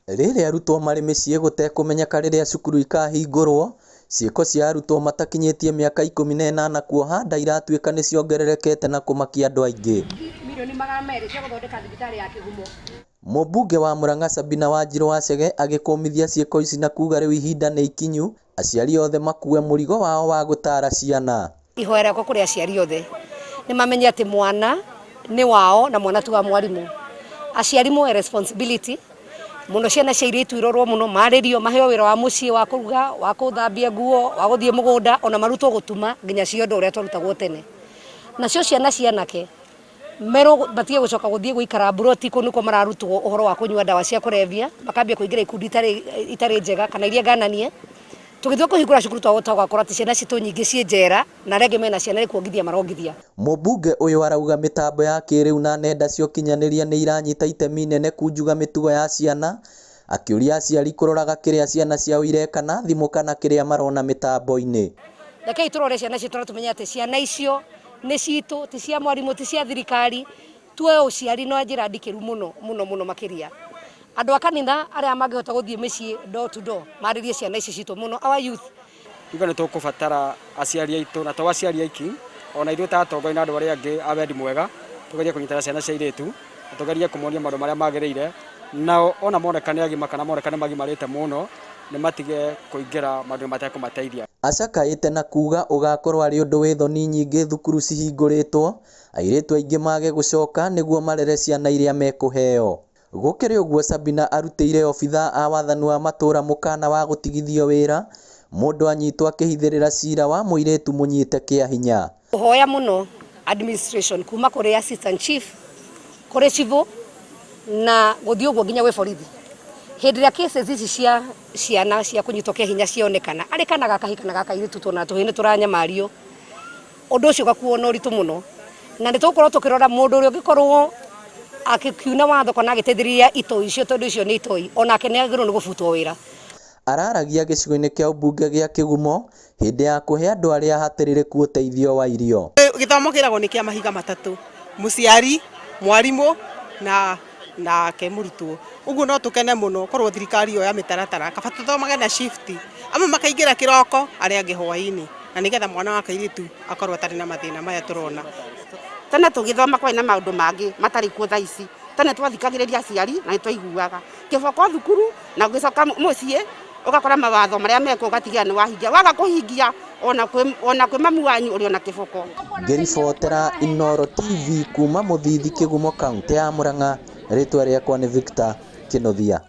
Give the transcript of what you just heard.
Rĩrĩa arutwo marĩ mĩciĩ gũtekũmenyeka rĩrĩa cukuru ikahingũrwo, ciĩko cia arutwo matakinyĩtie mĩaka 18 kuoha nda iratuĩka nĩciongererekete na kũmakia andũ aingĩ. Mũmbunge wa Murang'a Sabina Wanjiru Wacege agĩkũmithia ciĩko ici na kuga rĩu ihinda nĩ ikinyu aciari othe makue mũrigo wao wa gũtara ciana. Ihoya rĩakwa kũrĩ aciari othe nĩ mamenye atĩ mwana nĩ wao na mwana ti wa mwarimũ. Aciari moe responsibility mũno, ciana cia airĩtu irorwo mũno, marĩrio, maheo wĩra wa mũciĩ wa kũruga, wa kũthambia nguo, wa gũthiĩ mũgũnda, ona marutwo gũtuma nginya ciondo ũrĩa twarutagwo tene. Nacio ciana cia anake merwo matige gũcoka gũthiĩ gũikara mburoti kũu nĩkuo mararutwo ũhoro wa kũnyua ndawa cia kũrebia, makambia kũingĩra ikundi itarĩ njega kana iria ngananie. Tũgĩtua kũhingũra cukuru twagũkora atĩ ciana citũ nyingĩ ciĩ njera na arĩa angĩ mena ciana nĩ kuongithia marongithia. Mũmbunge ũyũ arauga mĩtambo ya kĩrĩu na nenda cia ũkinyanĩria nĩ iranyita itemi inene kunjuga mĩtugo ya ciana, akĩũria aciari kũroraga kĩrĩa ciana ciao ireka na thimũ kana kĩrĩa marona mĩtambo-inĩ. Rekei tũrore ciana citũ na tũmenye atĩ ciana icio nĩ citũ, ti cia mwarimũ, ti cia thirikari. Tuoe ũciari na njĩra ndikĩru mũno mũno mũno makĩria. Andũ a kanitha arĩa mangĩhota gũthiĩ mĩciĩ door to door marĩrie ciana ici citũ mũno, our youth. Ithuĩ nĩ tũkũbatara aciari aitũ, na to aciari aiki, ona ithuĩ ta atongoria na andũ arĩa angĩ a wendi mwega, tũgerie kũnyitana ciana cia airĩtu, na tũgerie kũmonia maũndũ marĩa magĩrĩire, nao ona moneka nĩ agima kana moneka nĩ magimarĩte mũno, nĩ matige kũingĩra maũndũ-inĩ matekũmateithia. Acakaĩte na kuga ũgakorwo arĩ ũndũ wĩ thoni nyingĩ thukuru cihingũrĩtwo, airĩtu aingĩ mage gũcoka nĩguo marere ciana iria mekũheo. Gũkĩrĩ ũguo Sabina arutĩire obithaa a wathani wa matũra mũkana wa gũtigithio wĩra mũndũ anyitwo akĩhithĩrĩra cira wa mũirĩtu mũnyite kĩa hinya. Kũhoya mũno administration kuma kũrĩ assistant chief, kũrĩ civil na gũthiĩ ũguo nginya gwĩ borithi. Hĩndĩ ĩrĩa cases ici cia ciana cia kũnyitwo kĩa hinya cionekana, arĩ kana ga kahĩĩ kana ga kairĩtu tuona tũhĩĩ nĩ tũranyamario, ũndũ ũcio ũgakuo na ũritũ mũno. Na nĩ tũgũkorwo tũkĩrora mũndũ ũrĩa ũngĩkorwo akĩkiuna watho kana agĩteithĩrĩria itoi icio tondũ icio nĩ itoi, onake nĩ agĩrĩirwo nĩ gũbutwo wĩra. Araragia gĩcigo-inĩ kĩa ũmbunge gĩa Kĩgumo hĩndĩ ya kũhe andũ arĩa ahatĩrĩrĩku ũteithio wa irio. Gĩthomo kĩragwo nĩ kĩa mahiga matatũ, mũciari, mwarimũ na nake mũrutwo. Ũguo no tũkene mũno korwo thirikari yoya mĩtaratara kaba tũthomage na shift, amwe makaingĩra kĩroko arĩa angĩ hwaĩ-inĩ, na nĩgetha mwana wa kairĩtu akorwo atarĩ na mathĩna maya tũrona. Tene tũgĩthoma kwarĩ na maũndũ mangĩ matarĩ kuo thaa ici. Tene twathikagĩrĩria aciari na nĩ twaiguaga. Kĩboko thukuru na ũgĩcoka mũciĩ ũgakora mawatho marĩa mekuo ũgatigĩrĩra nĩ wahingia. Waga kũhingia ona kwĩ mami wanyu ũrĩ ona kĩboko. Ngĩribotera Inooro TV kuma Mũthithi Kĩgumo kaũntĩ ya Murang'a, rĩtwa rĩakwa nĩ Victor Kĩnuthia.